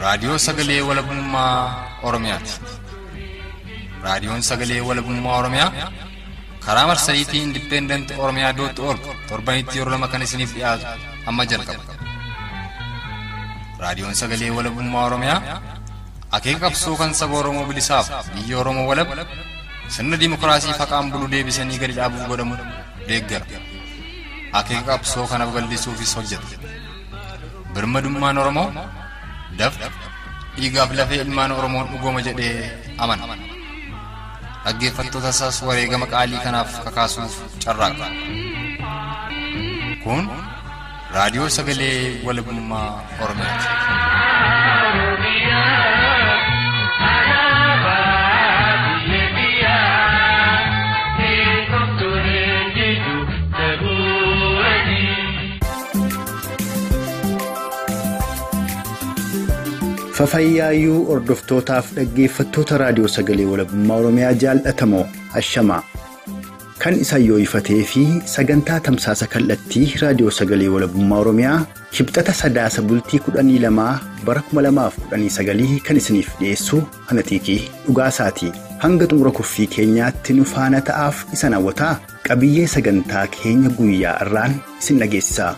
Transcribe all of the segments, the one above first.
Raadiyoo Sagalee Walabummaa Oromiyaati. Raadiyoon Sagalee Walabummaa Oromiyaa karaa marsariitii Independent Oromiyaa dot org torbanitti yeroo lama kan isiniif dhiyaatu amma jalqaba. Raadiyoon Sagalee Walabummaa Oromiyaa akeeka qabsoo kan saba Oromoo bilisaaf biyya Oromoo walab sirna dimookiraasii faqaan bulu deebisanii gadi dhaabuuf godhamu deeggara. Akeeka qabsoo kana babal'isuufis hojjeta. Birmadummaan Oromoo dafqa dhiigaaf lafee ilmaan Oromoon dhugooma jedhee amana. Dhaggeeffattoota isaas wareegama qaalii kanaaf kakaasuuf carraaqa. Kun Raadiyoo Sagalee Walabummaa Oromiyaati. Fafayyaayuu hordoftootaaf dhaggeeffattoota raadiyoo sagalee walabummaa Oromiyaa jaallatamoo ashamaa kan isaan yoo'ifatee fi sagantaa tamsaasa kallattii raadiyoo sagalee walabummaa Oromiyaa kibxata sadaasa bultii 12 bara 2019 kan isiniif dhiyeessu Hanaxiiqii Dhugaasaati. Hanga xumura kuffii keenyaatti nu faana ta'aaf isan hawwataa qabiyyee sagantaa keenya guyyaa irraan isin dhageessisa.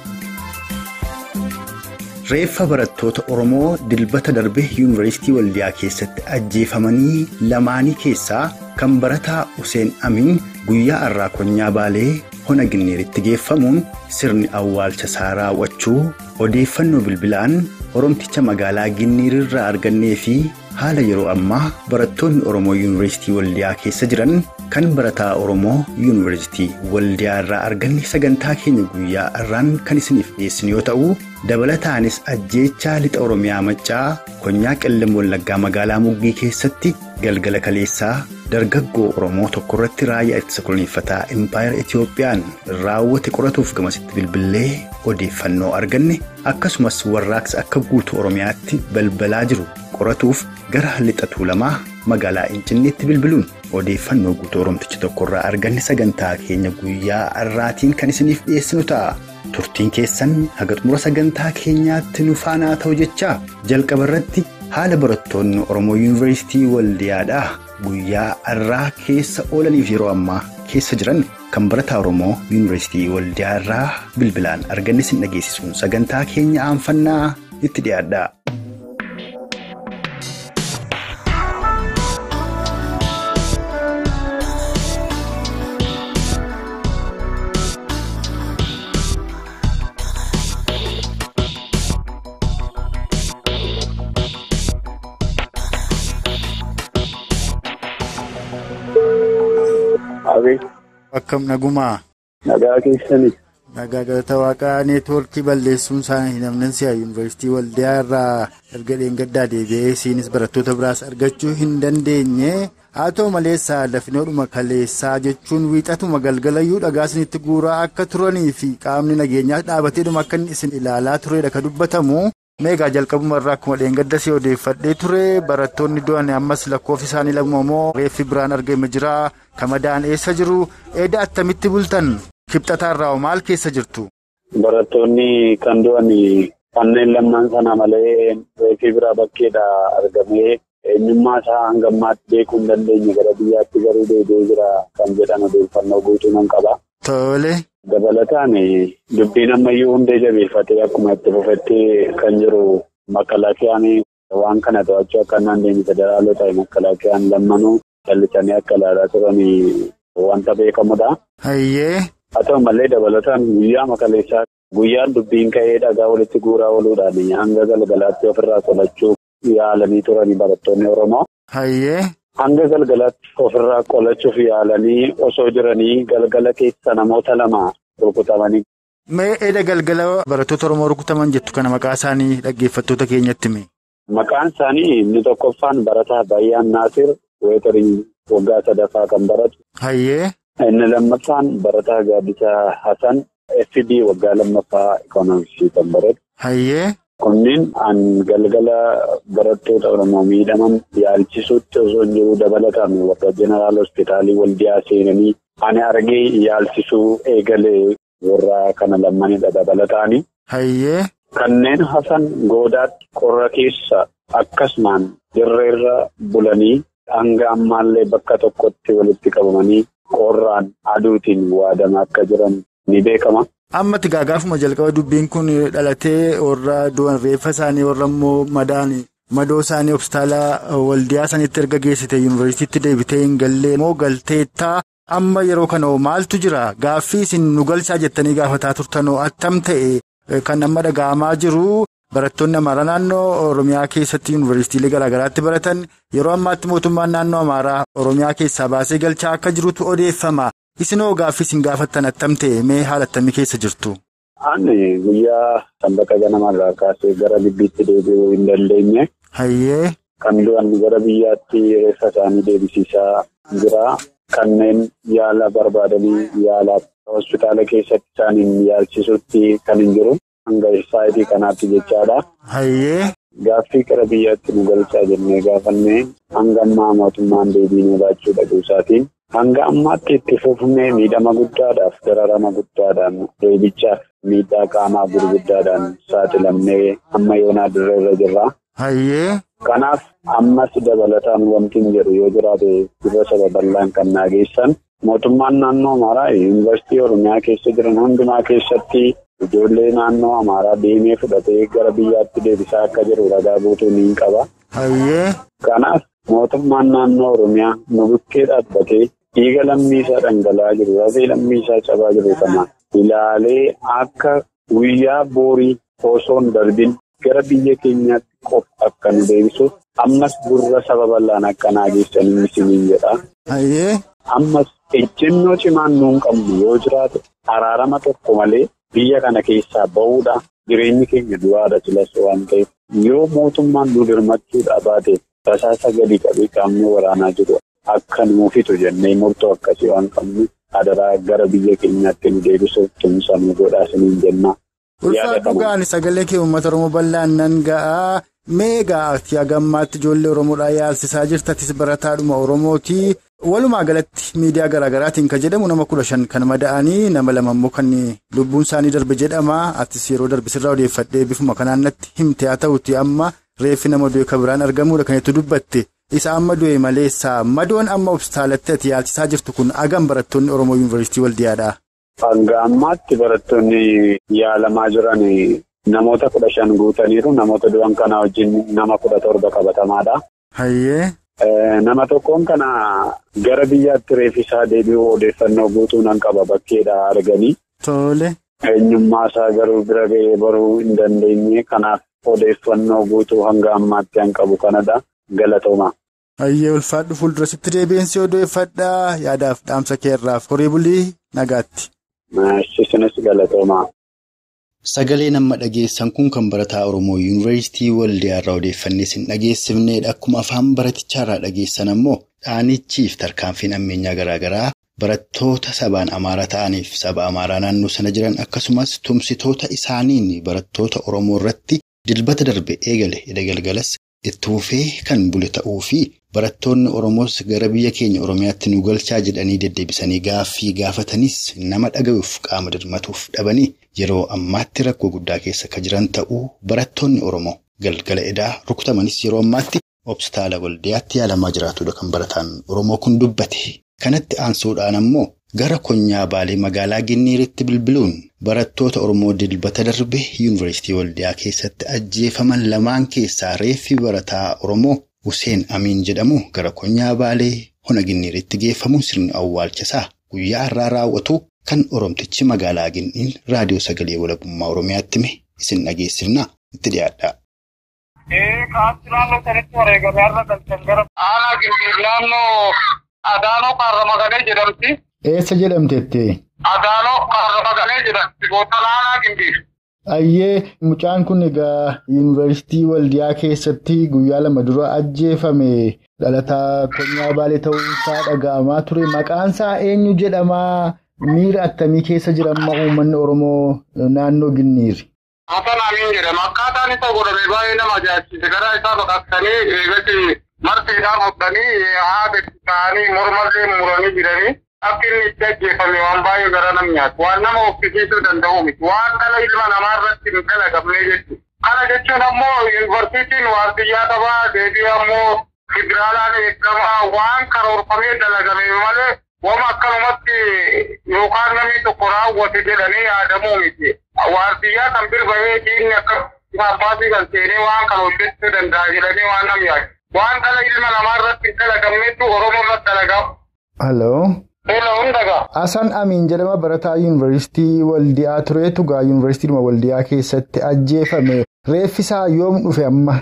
Reeffa barattoota Oromoo dilbata darbe Yuunivarsiitii Waldiyaa keessatti ajjeefamanii lamaanii keessaa kan barataa Hussein Amin guyyaa har'aa Konyaa Baalee Hona Ginneeritti geeffamuun sirni awwaalcha isaa raawwachuu odeeffannoo bilbilaan Oromticha magaalaa Ginneerirraa argannee fi haala yeroo ammaa barattoonni Oromoo Yuunivarsiitii Waldiyaa keessa jiran kan barataa Oromoo Yuunivarsiitii Waldiyaa irraa arganne sagantaa keenya guyyaa har'aan kan isiniif dhiyeessinu yoo ta'u, dabalataanis ajjeechaa lixa Oromiyaa Maccaa Konyaa Qellem Wallaggaa magaalaa Muggii keessatti galgala kaleessaa dargaggoo Oromoo tokko irratti raayyaa ittisa koloneeffataa Impaayera Itiyoophiyaan raawwate qoratuuf gamasitti bilbilee odeeffannoo arganne akkasumas warraaqsa akka guutuu Oromiyaatti balbalaa jiru qoratuuf gara lixa Tuulamaa magaalaa Incinneetti bilbiluun odeeffannoo guutuu Oromticha tokkorraa arganne sagantaa keenya guyyaa har'aatiin kan isiniif dhiyeessinu ta'a. Turtiin keessan haga xumura sagantaa keenyaatti nu faanaa ta'u jechaa jalqaba irratti haala barattoonni Oromoo Yuunivarsiitii Waldiyaadhaa guyyaa har'aa keessa oolaniif yeroo ammaa keessa jiran kan barataa Oromoo Yuunivarsiitii Waldiyaa irraa bilbilaan arganne isin dhageessisuun sagantaa keenya aanfannaa itti dhiyaadha. Akkam nagumaa. Nagaa keessanii. Nagaa galata waaqaa neetwoorkii balleessuun isaanii hin amnansi'a Yuunivarsiitii Waldiyaa irraa erga dheengaddaa deebi'ee isiinis barattoota biraas argachuu hin dandeenye. Haa ta'u malees lafinoodhuma kaleessaa jechuun wiixatuma galgalayyuu dhagaa isinitti guuraa akka turanii fi qaamni nageenyaa dhaabateedhuma akka inni isin ilaalaa turedha kan dubbatamu. Meegaa jalqabuma irraa akkuma dheengadda si odeeffadhee ture barattoonni du'an ammas lakkoofsi isaanii lama moo reeffi biraan argame jira kamadaan eessa jiru eeda attamitti bultan kibxataa irraa maal keessa jirtu? Barattoonni kan du'an kanneen lamaan sana malee reeffi biraa bakkeedha argamee eenyummaa isaa hanga ammaatti beekuu hin dandeenye gara biyyaatti garuu deebi'ee jira kan jedhan odeeffannoo guutuu nan qaba. Tole. Dabalataan dubbiin ammayyuu hundee jabeeffatee akkuma itti fufetti kan jiru makkalaakiyaan waan kana to'achuu akka hin dandeenye federaalota makkalaakiyaan lammanuu callisanii akka ilaalaa turan wanta beekamudha. Hayyee. Haa ta'u malee dabalataan guyyaa makaleessaa guyyaan dubbiin ka'ee dhagaa walitti guuraa ooluudhaan hanga galgalaatti ofirraa qolachuu yaalanii turanii barattoonni Oromoo. Hayyee. Hanga galgalaatti ofirraa qolachuuf yaalanii osoo jiranii galgala keessa namoota lama rukutamanii. Mee eeda galgala barattoota Oromoo rukutaman jettu kana maqaa isaanii dhaggeeffattoota keenyatti himi. Maqaan isaanii inni tokkoffaan barataa Bayyaan Naasir Weetarii waggaa sadaffaa kan baratu. Hayyee. Inni lammaffaan barataa Gaaddisaa Hasan FB waggaa lammaffaa Ikoonomiksii kan baratu. Hayyee. Kunneen an galgala barattoota Oromoo miidhaman yaalchisuutti osoo hin jiru dabalataan warra Jeneraal Hospitaalii Waldiyaa seenanii ani argee yaalchisuu eegalee warra kana lamanidha dabalataani. Hayyee. Kanneen hafan goodaatti qorra keessa Akkasumaan dirreerra bulanii hanga ammaallee bakka tokkotti walitti qabamanii qorraan aduutiin waadama akka jiran ni beekama. Ammatti gaafuma jalqaba dubbiin kun dhalatee warra du'an reeffa isaanii warra immoo madoo isaanii hospitaala Waldiyaa sanitti erga geessite yuunivarsiitiitti deebitee hin gallee moo galteettaa amma yeroo kana maaltu jira? Gaaffii isin nu galchaa jettanii gaafataa turtanoo attam ta'e kan amma dhaga'amaa jiru? Barattoonni Amaaraa naannoo Oromiyaa keessatti yuunivarsiitiilee garaa garaatti baratan yeroo ammaatti mootummaan naannoo Amaaraa Oromiyaa keessaa baasee galchaa akka jirutu odeeffama. Isinoo gaaffii isin gaafattan attam ta'e mee haala attamii keessa jirtu? Ani guyyaa sanbata ganamarraa kaasee gara gibbiitti deebi'uu hin dandeenye. Hayyee. Kan du'an gara biyyaatti reeffa isaanii deebisiisaa jira. Kanneen yaala barbaadanii yaalaaf hospitaala keessatti isaaniin yaalchisuutti kan hin jiru. Hanga sa'aatii kanaatti jechaadha. Hayyee. Gaaffii gara biyyaatti nu galchaa jennee gaafannee hanga ammaa mootummaan deebii nu laachuu dhabuu isaatiin hanga ammaatti itti fufnee miidhama guddaadhaaf dararama guddaadhaan reebichaaf miidhaa qaamaa gurguddaadhaan saaxilamnee amma yoonaa dirreerra jirra. Hayyee. Kanaaf ammas dabalataan wanti hin jedhu yoo jiraate gurra saba bal'aan kan naageessan mootummaan naannoo Amaaraa yuunivarsiitii Oromiyaa keessa jiran hundumaa keessatti. Ijoollee naannoo Amaaraa deemee fudhatee gara biyyaatti deebisaa akka jiru ragaa guutuu ni qaba. Hayyee. Kanaaf mootummaan naannoo Oromiyaa nu bukkee dhaabbatee dhiiga lammiisaa dhangala'aa jiru, rafee lammiisaa cabaa jiru kana ilaalee akka guyyaa boorii osoo hin darbin gara biyya keenyaatti qofa akka nu deebisu ammas gurra saba bal'aan akka naageessanii isiniin jedha. Hayyee. Ammas ejjennoo cimaan nuun qabnu yoo jiraate araarama tokko malee. Biyya kana keessaa bahuudha. Jireenyi keenya du'aadha silas waan ta'eef yoo mootummaan nu dirmachuudhaa baate rasaasa gadi qabee qaamni waraanaa jiru akka nuuf fitu jennee murtoo akkasii waan qabnu adaraa gara biyya keenyaatti nu deebisuuf tumsa nu godhaa isiniin jenna. Ulfaatu dhugaan sagalee kee uummata Oromoo bal'aan nan ga'a. Mee ga'a hagammaatti ijoollee Oromoodhaa yaalsisaa jirta. Atis barataadhuma Oromooti. Walumaa galatti miidiyaa garaa garaatiin kan jedhamu nama 15 kan mada'anii nama 2 immoo kan lubbuun isaanii darbe jedhama. Atis yeroo darbe sirraa odeeffadhee bifuma kanaan natti himte haa ta'uti amma reeffi nama du'e kan biraan argamuudha kan itti dubbatte. Isa amma du'e maleessa madoon amma hospitaalatti ati yaalchisaa jirtu kun hagam barattoonni Oromoo Yuunivarsiitii Waldiyaadha? Hanga ammaatti barattoonni yaalamaa jiran namoota 15 guutaniiru. Namoota du'an kana wajjin nama 17 qabatamaadha. Hayyee. Nama tokkoon kana gara biyyaatti reeffisaa deebi'uu odeeffannoo guutuu nan qaba bakkeedha arganii. Tole. Eenyummaa isaa garuu bira ga'ee baruu hin dandeenye. Kanaaf odeeffannoo guutuu hanga ammaatti han qabu kanadha. Galatooma. Hayyee ulfaadhu fuuldurasitti deebiinsi odeeffadhaa. Yaadaaf dhaamsa keerraaf horii bulii nagaatti. Isinis galatooma. Sagalee nama dhageessan kun kan barataa Oromoo Yuunivarsiitii Waldiyaarraa odeeffannee isin dhageessifnedha. Akkuma afaan baratichaarraa dhageessan ammoo dhaanichiif tarkaanfiin ammeenyaa garaagaraa barattoota sabaan Amaaraa ta'aniif saba Amaaraa naannoo sana jiran akkasumas tumsitoota isaaniin barattoota Oromoo irratti dilbata darbe eegale edda galgalas itti fufee kan bule ta'uu fi barattoonni Oromoos gara biyya keenya Oromiyaatti nu galchaa jedhanii deddeebisanii gaaffii gaafatanis nama dhaga'uuf qaama dirmatuuf dhabanii yeroo ammaatti rakkoo guddaa keessa kan jiran ta'uu barattoonni Oromoo galgala edaa rukutamanis yeroo ammaatti hospitaala Waldiyaatti yaalamaa jiraatudha kan barataan Oromoo kun dubbate. Kanatti aansuudhaan ammoo gara Konyaa Baalee magaalaa Ginniiritti bilbiluun barattoota Oromoo dilbata darbe Yuunivarsiitii Waldiyaa keessatti ajjeefaman lamaan keessaa reeffi barataa Oromoo Hussein Amiin jedhamu gara Konyaa Baalee hona Ginniiritti geeffamuun sirni awwaalchasaa guyyaa har'aa raawwatu kan Oromtichi magaalaa Ginniin raadiyoo sagalee walabummaa Oromiyaatti hime isin dhageessifna itti dhiyaadha. Kaatti naannoo sanitti wareegamee har'a galchan gara aanaa Ginniir naannoo Adaanoo Kaarramaganee jedhamti. Eessa jedhamteetti? Adaanoo Kaarramaganee jedhamti. Goota aanaa Ginniir. Ayyee mucaan kun egaa yuunivarsiitii Waldiyaa keessatti guyyaa 2 dura ajjeefame dhalataa Konyaa Baalee ta'uu isaa dhaga'amaa ture. Maqaan isaa eenyu jedhamaa? Miira attamii keessa jira amma uummanni Oromoo naannoo Ginniir? Hasan Amiin jedhama. Akkaataan isa godhame baay'ee nama ajaa'ibsiise. Garaa isaa baqaqsanii eegatti marseedhaan hodhanii haada ta'anii mormallee muranii jiranii. Akka inni itti ajjeefame waan baay'ee gara nam nyaatu. Waan nama offisiisuu danda'u miti. Waan dhala ilma namaa irratti hin dalagamne jechuudha. Kana jechuun ammoo yuunivarsiitiin waardiyyaa qabaa deebii ammoo federaalaan eegamaa waan karoorfamee dalagame malee wama akkanumatti yookaan namni tokko raawwate jedhanii yaadamuu miti. Waardiyyaa kan bir bahee diinni akka kaampaasii kan seenee waan kana hojjechuu danda'a jedhanii waan nam yaadu. Waan dhala ilma namaa irratti hin dalagamnetu Oromoo irratti dalagama. Haloo. Hasan Amiin jedhama barataa yuunivarsiitii Waldiyaa tureetu gaa yuunivarsiitiidhuma Waldiyaa keessatti ajjeefame. Reeffi isaa yoom dhufe amma?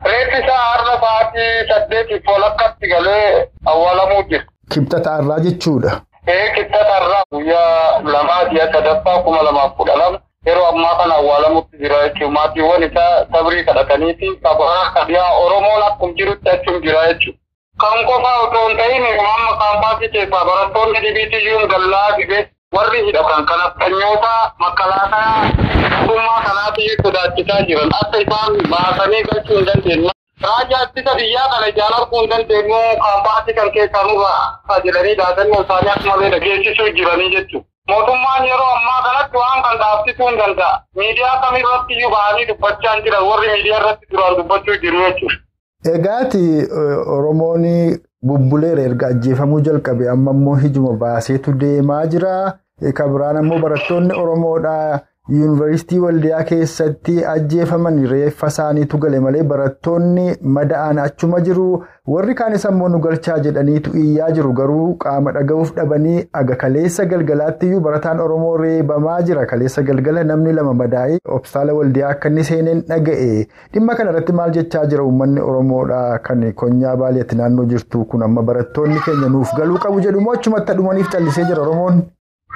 Reeffi isaa har'a sa'aatii 8:30 galee awwaalamuu jira. Kibxata har'aa jechuudha. Kibxata har'aa guyyaa 2 ji'a 3 2012 yeroo ammaa kana awwaalamutti jira jechuudha. Maatiiwwan isaa sabrii kadhatanii fi qabaa Oromoon akkuma jirutti achum jira jechuudha. Kan qofa otoo hin ta'in amma kaampaasii keessaa barattoonni dhibiitiyyuun gallaa dhibee warri hidhatan kan afxanyoota makalaakaa mootummaa kanaatiyyuu sodaachisaa jiran akka isaan baasanii galchuu hin dandeenye. Raajaa ittisa biyyaa kana ijaan arguu hin dandeenyu kaampaasii kan keessaa nurraa jedhanii dhaadannoo isaanii akkuma dhageessisuu jiranii jechuudha. Mootummaan yeroo ammaa kanatti waan kan dhaabsisuu hin danda'a. Miidiyaa kamirratti iyyuu ba'anii dubbachaa hin jiran warri miidiyaa irratti duraan dubbachuu jiru jechuudha. Egaati Oromoon bubbuleera erga ajjeefamuu jalqabe amma immoo hijuma baaseetu deemaa jira. Kan biraan ammoo barattoonni Oromoodhaa yuunivarsiitii Waldiyaa keessatti ajjeefaman reeffa isaaniitu gale malee barattoonni mada'an achuma jiru. Warri kaanis ammoo nu galchaa jedhaniitu iyyaa jiru garuu qaama dhaga'uuf dhabanii aga kaleessa galgalaatti iyyuu barataan Oromoo reebamaa jira. Kaleessa galgala namni 2 madaa'ee hospitaala Waldiyaa akka inni seeneen dhaga'e. Dhimma kana irratti maal jechaa jira uummanni Oromoodhaa kan konyaa Baaleetti naannoo jirtu kun amma barattoonni keenya nuuf galuu qabu jedhu moo achumatti dhumaniif callisee jira Oromoon?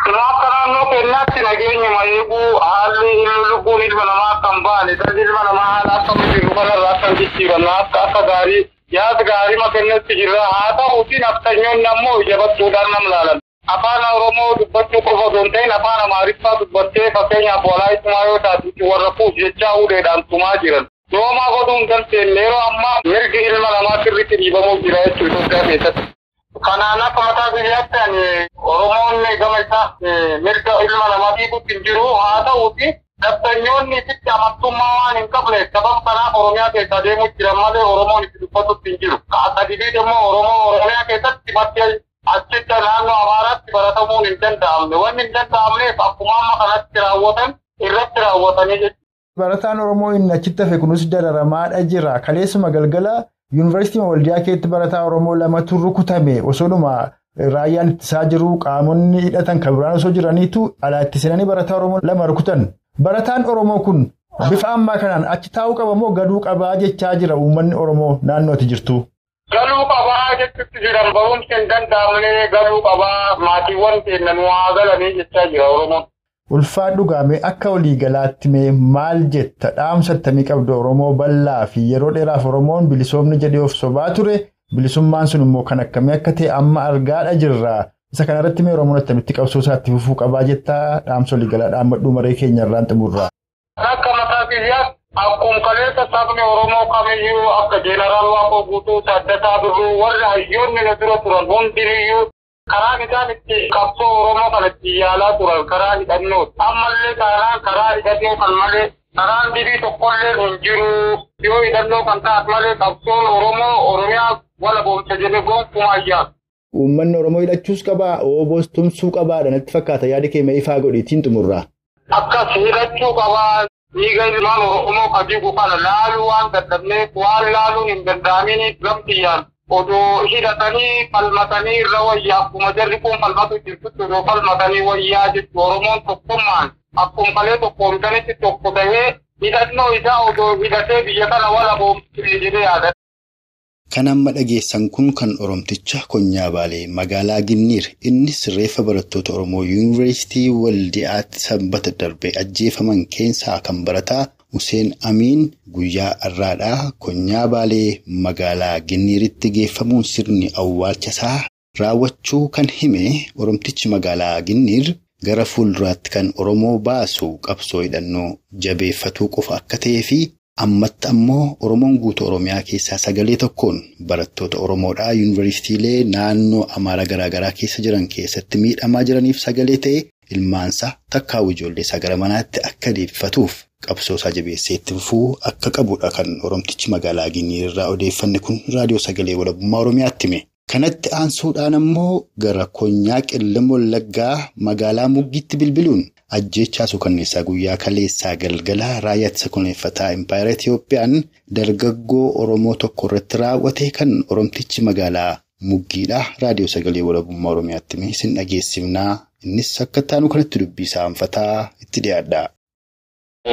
Akka naannoo keenyaatti nageenyuma eeguu haalli lubbuun ilma namaa akka hin baane dhalli ilma namaa haala akka jiru kanarraa akka hin jijjiiramne akka gaarii yaada gaarii makennetti jirra haa ta'uutiin afxanyoonni ammoo jabattuudhaan nam laalan. Afaan Oromoo dubbachuu qofa osoo hin ta'in afaan Amaariffaa dubbattee fakkeenyaaf walaayitumaa yoo taatu warra fuuf jechaa uleedhaan tumaa jiran. Doomaa godhuu hin dandeenye yeroo ammaa mirgi ilma namaa sirriitti dhiibamuuf jira jechuudha Itoophiyaa keessatti. Kanaan akka mataa biyyaatti ani Oromoon gama isaa mirga ilma namaa dhiibutti hin jiru haa ta'uuti dabtanyoonni sitti amantummaa waan hin qabne sababa kanaaf Oromiyaa keessa deemuu jiran malee Oromoon itti dubbatutti hin jiru. Akka dhibii immoo Oromoo Oromiyaa keessatti maddee achitti naannoo Amaaraatti baratamuun hin danda'amne. Wanni hin danda'amneef akkuma amma kanatti raawwatan irratti raawwatanii jechuudha. Barataan Oromoo inni achitti hafe kunis dararamaadha jira. Kaleessuma galgala Yuunivarsiitii Waldiyaa keessatti barataa Oromoo 2tu rukutame osoodhuma raayyaan ittisaa jiru qaamonni hidhatan kan biraan osoo jiraniitu alaa itti seenanii barataa Oromoo 2 rukutan. Barataan Oromoo kun bifa ammaa kanaan achi taa'uu qaba moo galuu qabaa jechaa jira uummanni Oromoo naannootti jirtu? Galuu qabaa jechuutti jiran barumsi hin danda'amne galuu qabaa maatiiwwan keenya nu haa galanii jechaa jira Oromoon. Ulfaadhu gaamee akka waliigalaatti mee maal jetta dhaamsa attamii qabdu Oromoo bal'aa fi yeroo dheeraaf Oromoon bilisoomni jedhee of sobaa ture bilisummaan sun immoo kan akkamii akka ta'e amma argaadha jirra. Isa kanarratti mee Oromoon attamitti qabsoo isaatti fufuu qabaa jettaa dhaamsa waliigalaa dhaammadhuu maree keenya irraan xumurra. Akka mataa biyyaatti akkuma kaleessa sabni Oromoo kamiyyuu akka Jeenaraal Waaqoo Guutuu Taaddasaa Birruu warri hayyoonni na dura turan hundiniyyuu karaan isaan itti qabsoo Oromoo kana itti yaalaa turan karaa hidhannooti. Ammallee taanaan karaa hidhannoo kan malee karaan dhibii tokkollee hin jiru. Yoo hidhannoo kan taat malee qabsoon Oromoo Oromiyaa wala boonsa jedhee gonkumaa ayyaatu. Uummanni Oromoo hidhachuus qabaa, Oboos tumsuu qabaadha natti fakkaata yaada kee mee ifaa godhiitiin xumurraa. Akkas hidhachuu qabaa. Dhiiga ilmaan Oromoo qabiigu kana laaluu waan dadhabneef waan laaluun hin danda'aminiif gamtiyyaan. Odoo hidhatanii falmatanii irra wayyaa akkuma jarri kun falmatu jirtutti odoo falmatanii wayyaa jechu Oromoon tokkummaan akkuma kalee tokkoomtanitti tokko ta'ee hidhannoo isaa odoo hidhatee biyya kana wala boomsee jedhee yaada. Kan amma dhageessan kun kan Oromticha Konyaa Baalee magaalaa Ginniir innis reeffa barattoota Oromoo Yuunivarsiitii Waldiyaatti sanbata darbe ajjeefaman keessaa kan barataa Hussein Amiin guyyaa har'aadhaa Konyaa Baalee magaalaa Ginniiritti geeffamuun sirni awwaalcha isaa raawwachuu kan hime Oromtichi magaalaa Ginniir gara fuulduraatti kan Oromoo baasu qabsoo hidhannoo jabeeffatuu qofa akka ta'ee fi ammatti ammoo Oromoon guutuu Oromiyaa keessaa sagalee tokkoon barattoota Oromoodhaa yuunivarsiitiilee naannoo Amaaraa garaagaraa keessa jiran keessatti miidhamaa jiraniif sagalee ta'e Ilmaansaa takkaawuu ijoollee isaa gara manaatti akka deebifatuuf qabsoo isaa jabeessee itti fufuu akka qabudha kan Oromtichi magaalaa Ginniir irraa odeeffanne kun raadiyoo sagalee walabummaa Oromiyaatti hime. Kanatti aansuudhaan ammoo gara Konyaa Qellem Wallaggaa magaalaa Muggiitti bilbiluun ajjeechaa suukanneessaa guyyaa kaleessaa galgala raayyaa ittisa kunuunfataa Impaayera Itiyoophiyaan dargaggoo Oromoo tokko irratti raawwate kan Oromtichi magaalaa Muggiidha. Raadiyoo sagalee walabummaa Oromiyaatti hime isin dhageessifnaa. Innis akka taanu kanatti dubbii saanfataa itti dhiyaadha.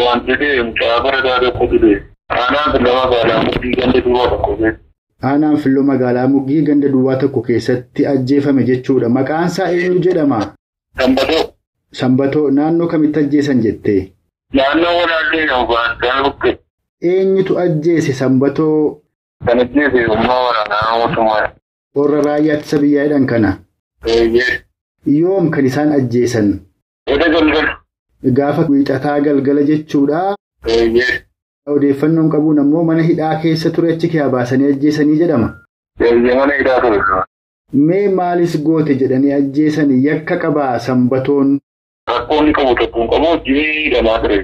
Wanti ta'e mucaa barataa tokko ture. Aanaan Filloo magaalaa Muggii ganda duwwaa tokko keessatti. Aanaan Filloo magaalaa Muggii ganda duwwaa tokko keessatti ajjeefame jechuudha. Maqaan isaa eenyu jedhama? Sanbatoo. Sanbatoo naannoo kamitti ajjeesan jettee? Naannoo Walaallee Yookaan Bukkee. Eenyutu ajjeese Sanbatoo? Kan ajjeese humna waraanaa mootummaa. Warra raayyaa ittisa biyyaa jedhan kana? Eeyyee. Yoom kan isaan ajjeesan? Eda galgala. Gaafa wiixataa galgala jechuudha. Eeyyee. Odeeffannoon qabuun ammoo mana hidhaa keessa ture achi keessaa baasanii ajjeesanii jedhama. Eeyyee mana hidhaa ture. Mee maalis goote jedhanii ajjeesanii yakka qabaa Sanbatoon? Rakkoon qabu tokkoon qabu hojii hidhamaa ture.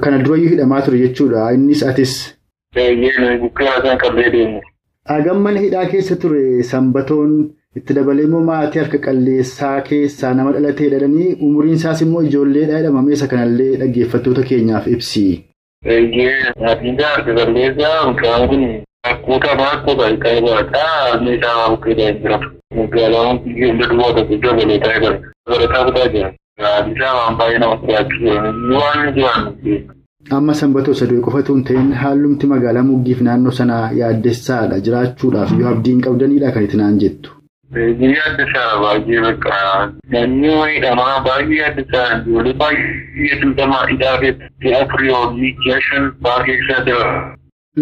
Kana durayyuu hidhamaa ture jechuudha. Innis atis. Eeyyee bukkee haasaan qabdee deemu. Hagam mana hidhaa keessa ture Sanbatoon? Itti dabalee immoo maatii harka qalleessaa keessaa nama dhalatee dhalanii umuriin isaas immoo ijoolleedha jedhama. Meeshaa kanallee dhaggeeffattoota keenyaaf ibsi. Eeyyee maatiin isaa harka qalleessaa mucaan kun rakkoota rakkoo baay'ee barataa meeshaa bukkee jira. Magaalaa Muggii ganda duwwaa tokko dabalee taa'ee bara. Barataa kutaa jira. Maatiin isaa waan baay'ee nama sodaachisu waan jiran. Amma Sanbatoo sadii qofatu hin ta'in hallumti magaalaa Muggiif naannoo sanaa yaaddessaadha jiraachuudhaaf yoo abdiin qabdanidha kan itti naan jettu. Baay'ee yaaddisaa baay'ee bakka namni hidhamaa baay'ee yaaddisaa ijoollee baay'ee tuutamaa hidhaa keessatti afurii hojii ji'a shan ba'aa keessa jira.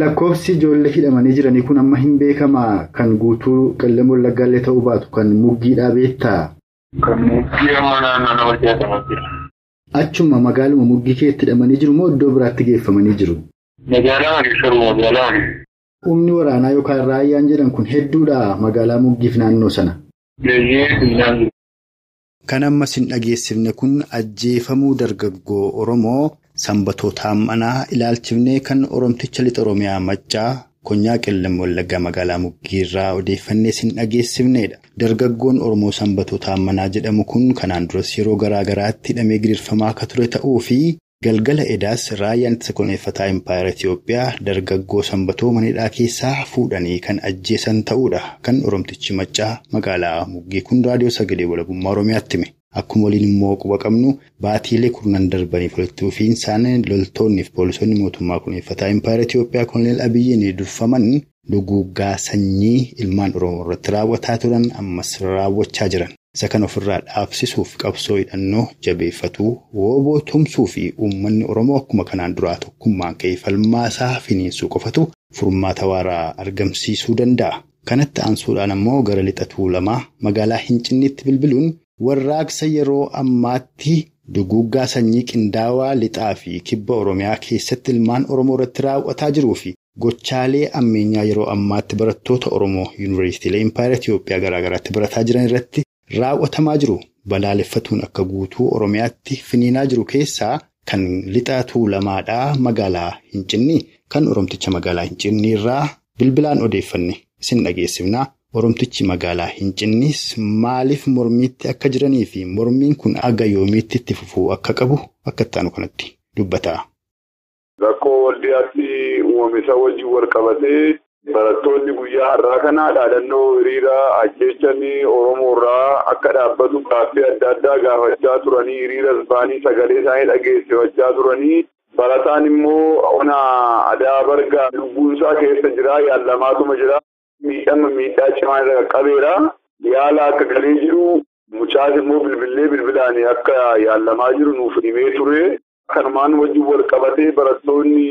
Lakkoofsi ijoollee hidhamanii jiranii kun amma hin beekamaa kan guutuu Qellem Wallaggaallee ta'uu baatu kan Muggiidhaa beektaa? Kan Muggii amma naannoo nama jaatamaa jira. Achuma magaaluma Muggii keetti hidhamanii jiru moo iddoo biraatti geeffamanii jiru? Magaalaa keessa magaalaa. Humni waraanaa yookaan raayyaan jedhan kun hedduudha magaalaa Muggiif naannoo sana. Kan ammas hin dhageessifne kun ajjeefamuu dargaggoo Oromoo Sanbatoo Taammanaa ilaalchifnee kan Oromticha Lixa Oromiyaa Maccaa Konyaa Qellem Wallaggaa magaalaa Muggiirraa odeeffannee sin dhageessifnedha. Dargaggoon Oromoo Sanbatoo Taammanaa jedhamu kun kanaan duras yeroo garaa garaatti hidhamee gidirfamaa akka ture ta'uu fi galgala edaas raayyaan ittisa kunuunfataa Impaayera Itiyoophiyaa dargaggoo Sanbatoo mana hidhaa keessaa fuudhanii kan ajjeesan ta'uudha. Kan Oromtichi Maccaa magaalaa Muggii kun raadiyoo sagalee walabummaa Oromiyaatti hime. Akkuma waliin immoo quba qabnu baatiilee kurnan darbaniif walitti fufiinsaan loltoonni fi poolisoonni mootummaa kunuunfataa Impaayera Itiyoophiyaa Koloneel Abiyyiin durfaman duguuggaa sanyii ilmaan Oromoo irratti raawwataa turan ammas raawwachaa jiran. Isa kan ofirraa dhaabsisuuf qabsoo hidhannoo jabeeffatuu wooboo tumsuu fi uummanni Oromoo akkuma kanaan duraa tokkummaan ka'ee falmaasaa finiinsuu qofatu furmaata waaraa argamsiisuu danda'a. Kanatti aansuudhaan ammoo gara lixa Tuulamaa magaalaa Hincinniitti bilbiluun warraaqsa yeroo ammaatti duguuggaa sanyii qindaawaa lixaa fi kibba Oromiyaa keessatti ilmaan Oromoo irratti raawwataa jiruu fi gochaalee ammeenyaa yeroo ammaatti barattoota Oromoo yuunivarsiitiilee Impaayera Itiyoophiyaa garaa garaatti barataa jiran irratti raawwatamaa jiru balaaleffatuun akka guutuu Oromiyaatti finiinaa jiru keessaa kan lixa Tuulamaadhaa magaalaa Hincinnii kan Oromticha magaalaa Hincinnii irraa bilbilaan odeeffanne isin dhageessifnaa. Oromtichi magaalaa Hincinniis maaliif mormiitti akka jiranii fi mormiin kun aga yoomiitti itti fufuu akka qabu akka ittaanu kanatti dubbata. Rakkoo waldiyaatti uumame isa wajjin wal qabatee barattoonni guyyaa har'aa kana dhaadannoo hiriira ajjeechanii Oromoorraa akka dhaabbatu gaaffii adda addaa gaafachaa turanii hiriiras ba'anii sagalee isaanii dhageessifachaa turanii barataan immoo ona Adaa Bargaa lubbuun isaa keessa jira yaallamaatuma jira. Miidhama miidhaa cimaa irra qaqqabeera. Yaala akka galee jiru mucaas immoo bilbilaan akka yaallamaa jiru nuuf himee ture. Kanumaan wajjin wal qabatee barattoonni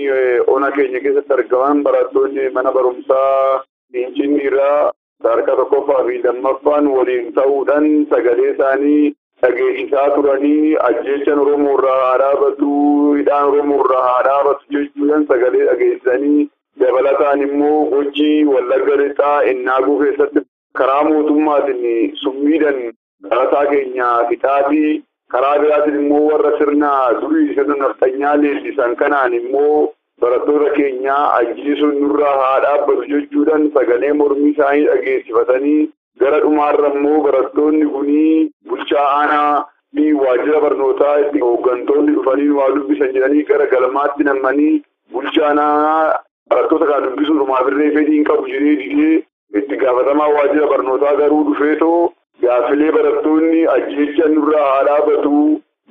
ona keenya keessatti argaman barattoonni mana barumsaa Hincinni irraa sadarkaa tokkoffaa fi lammaffaan waliin ta'uudhaan sagalee isaanii dhageessisaa turanii ajjeechaan Oromoo irraa haa dhaabatu, hidhaan Oromoo irraa haa dhaabatu jechuudhaan sagalee dhageessisanii dabalataan immoo gochi Wallagga Lixaa Innaaguu keessatti karaa mootummaatiin summiidhaan barataa keenya fixaatii Karaa biraatiin immoo warra sirna durii sirna nafxanyaa leellisan kanaan immoo barattoota keenyaa ajjeesuun nurraa haa dhaabbatu jechuudhaan sagalee mormii isaanii dhageessifatanii gara dhumaarra immoo barattoonni kunii bulchaa aanaa fi waajjira barnootaa itti hooggantoonni dhufanii waa dubbisan jedhanii gara galmaatti nammanii bulchaa aanaa barattoota kana dubbisuu dhumaafillee fedhii hin qabu jedhee didee itti gaafatamaa waajjira barnootaa garuu dhufeetoo gaaffilee barattoonni ajjeechaa nurraa haa dhaabbatu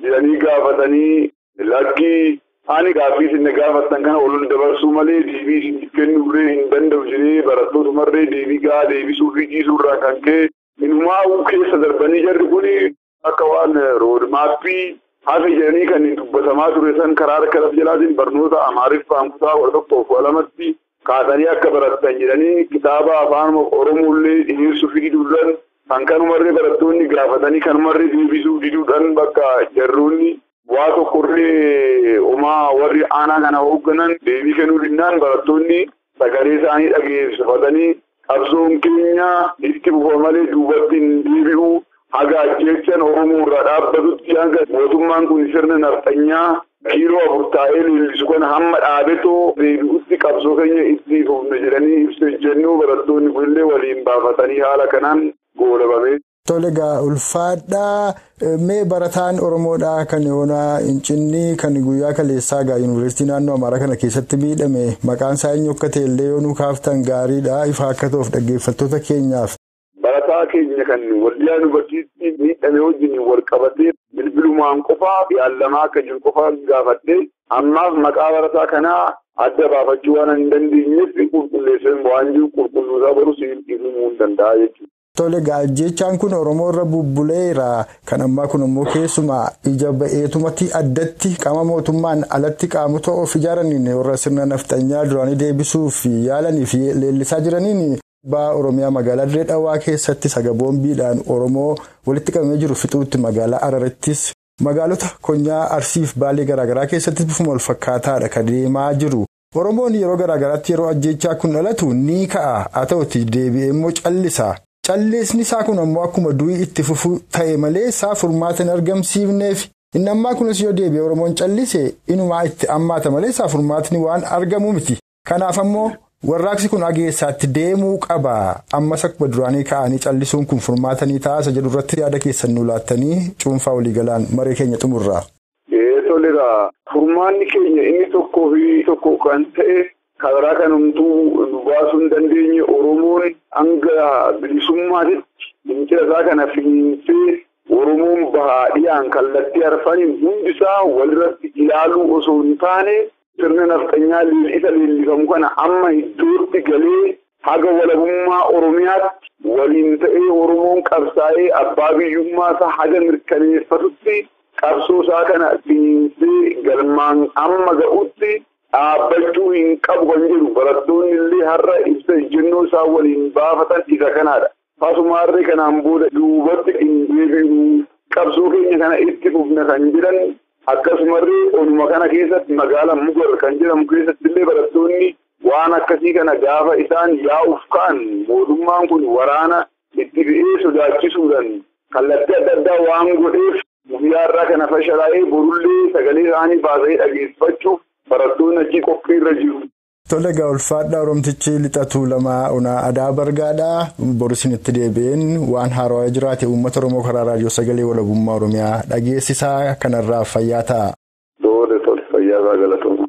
jedhanii gaafatanii lakkii ani gaaffii isin gaafattan kana ol dabarsuu malee deebii isin kennuurree hin danda'u jedhee barattootumarree deebii gahaa deebisuu fi dhiisuurraa kan ka'e inumaa keessa darbanii jarri kun akka waan roodmaappii hafe jedhanii kan dubbatamaa ture san karaa harka lafa jalaatiin barnoota Amaariffaan kutaa 11 12tti kaasanii akka barattan jedhanii kitaaba afaan Oromoollee dhiyeessuu fi diduudhaan kan kanumarree barattoonni gaafatanii kanumarree deebisuu diduudhaan bakka jarroonni waa tokkorree homaa warri aanaa kana hoogganan deebii kennuu dinnaan barattoonni sagalee isaanii dhageessifatanii qabsoon keenya itti fufa malee duubatti hin deebi'u haga ajjeechaan Oromoo irraa dhaabbatutti hanga mootummaan kun sirna nafxanyaa kiiloo 4 taa'ee leellisu kana hamma dhaabetoo deebi'utti qabsoo keenya itti fufne jedhanii ibsa ejjennoo barattoonni kunillee waliin baafatanii haala kanaan goolabame. Tole egaa ulfaadhaa mee barataan Oromoodhaa kan yoonaa Hincinnii kan guyyaa kaleessaa egaa yuunivarsiitii naannoo Amaaraa kana keessatti miidhame maqaan isaa eenyu akka ta'e illee yoo nu kaaftan gaariidha ifa akka ta'uuf dhaggeeffattoota keenyaaf. Barataa keenya kan Waldiyaa Yuunivarsiitii miidhame wajjin wal qabatee bilbilumaan qofaa yaalamaa akka jiru qofaa gaafadhee ammaaf maqaa barataa kanaa adda baafachuu waan hin dandeenyeef qulqulleessee waan jiru qulqulluusaa barus himuu hin danda'a jechuudha. Tole egaa ajjeechaan kun Oromoo irra bubbuleera. Kan ammaa kun immoo keessumaa ija ba'eetumatti addatti qaama mootummaan alatti qaamota of ijaaraniin warra sirna nafxanyaa duraanii deebisuuf yaalanii fi leellisaa jiraniin ba'a Oromiyaa magaalaa Dirree Dhawaa keessatti saga boombiidhaan Oromoo walitti qabamee jiru fixuutti magaalaa Hararittis magaalota Konyaa Arsiif Baalee garaagaraa keessatti bifuma wal fakkaataadha kan deemaa jiru. Oromoon yeroo garaagaraatti yeroo ajjeechaa kun dhalatu ni ka'a. Haa ta'uti deebi'ee immoo callisa. Calleesni isaa kun ammoo akkuma durii itti fufuu ta'e malee isaa furmaata hin argamsiifneef inni ammaa kunis yoo deebi'e Oromoon callise inumaa itti ammaata malee isaa furmaatni waan argamu miti. Kanaaf ammoo warraaqsi kun hageessaatti deemuu qaba. Ammas akkuma duraanii ka'anii callisuun kun furmaata ni taasa jedhu irratti yaada keessan nu laattanii cuunfaa waliigalaan maree keenya xumurra. Toleeraa furmaanni keenya inni tokkoo fi tokko kan ta'e. Karaa kanumtuu nu baasuu hin dandeenye Oromoon hanga bilisummaatitti fincila isaa kana finiinsee Oromoon bahaa dhiyaan kallattii arfaniin hundisaa walirratti ilaaluu osoo hin taane sirna nafxanyaa isa leellifamu kana amma iddootti galee haga walabummaa Oromiyaatti waliin ta'ee Oromoon qabsaa'ee abbaa biyyummaa isaa haga mirkaneeffatutti qabsoo isaa kana finiinsee galmaan amma ga'utti. Dhaabbachuu hin qabu kan jedhu barattoonni illee har'a ibsa ejjennoo isaa waliin baafatan isa kanaadha. Fasumaarree kanaan booda duubatti hin deebi'u qabsoo keenya kana itti fufna kan jedhan akkasumarree onuma kana keessatti magaalaa Mugar kan jedhamu keessatti illee barattoonni waan akkasii kana gaafa isaan yaa'uuf ka'an mootummaan kun waraana itti fe'ee sodaachisuudhaan kallattii adda addaa waan godheef guyyaa irraa kana fashalaa'ee borullee sagalee isaanii baasanii dhageessifachuuf barattoonni achi qophii irra jiru. Tole egaa ulfaadhaa Oromtichi lixa Tuulamaa Onaa Adaa Bargaadhaa. Boris itti deebi'een waan haarawaa jiraate uummata Oromoo karaa raadiyoo sagalee walabummaa Oromiyaa dhageessisaa kanarraa fayyaa ta'a. Tole tole fayyaa isaa galatooma.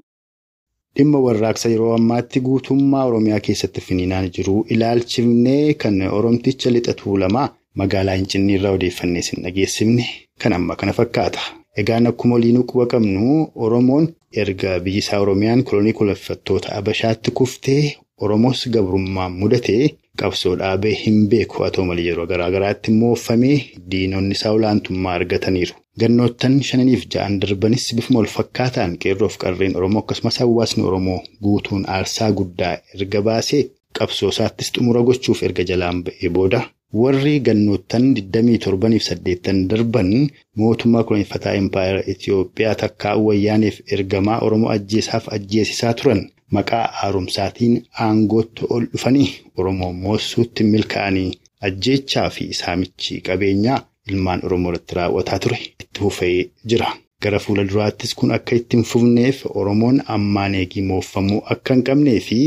Dhimma warraaqsa yeroo ammaatti guutummaa Oromiyaa keessatti finiinaan jiru ilaalchifnee kan Oromticha lixa Tuulamaa magaalaa Hincinnii irraa odeeffannee isin dhageessifne kan amma kana fakkaata. Egaan akkuma waliinuu quba qabnu Oromoon erga biyyi isaa Oromiyaan kolonii kunuunfattoota Abashaatti kuftee Oromoos gabrummaan mudatee qabsoo dhaabee hin beeku haa ta'u malee yeroo garaa garaatti moofamee diinonni isaa olaantummaa argataniiru. Gannoottan 5 fi 6 darbanis bifuma wal fakkaataan qeerroof qarreen Oromoo akkasumas hawaasni Oromoo guutuun aarsaa guddaa erga baasee qabsoo isaattis xumura gochuuf erga jalaan ba'ee booda. Warri gannoottan 27 fi 8 darban mootummaa kunuunfataa Impaayera Itiyoophiyaa takkaa wayyaaneef ergamaa Oromoo ajjeesaaf ajjeesisaa turan maqaa haaromsaatiin aangootti ol dhufanii Oromoo moossuutti milkaa'anii ajjeechaa fi saamichi qabeenyaa ilmaan Oromoo irratti raawwataa ture itti fufee jira. Gara fuula duraattis kun akka itti hin fufneef Oromoon ammaan eegii mooffamuu akka hin qabnee fi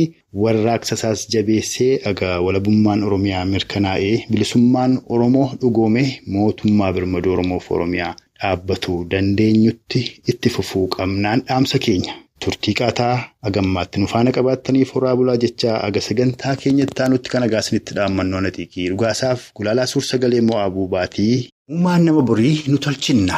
warraaqsa isaas jabeessee dhagaa walabummaan Oromiyaa mirkanaa'ee bilisummaan Oromoo dhugoomee mootummaa birmaduu Oromoof Oromiyaa dhaabbatu dandeenyutti itti fufuu qabnaan dhaamsa keenya. Turtii qaataa agammaatti nu faana qabaattaniif horaa bulaa jechaa aga sagantaa keenyatti aanutti kan agaa isinitti dhaammannoo na xiiqii dhugaasaaf gulaalaa suur sagalee mo'aa buubaatii. Uumaan nama borii nu tolchinna.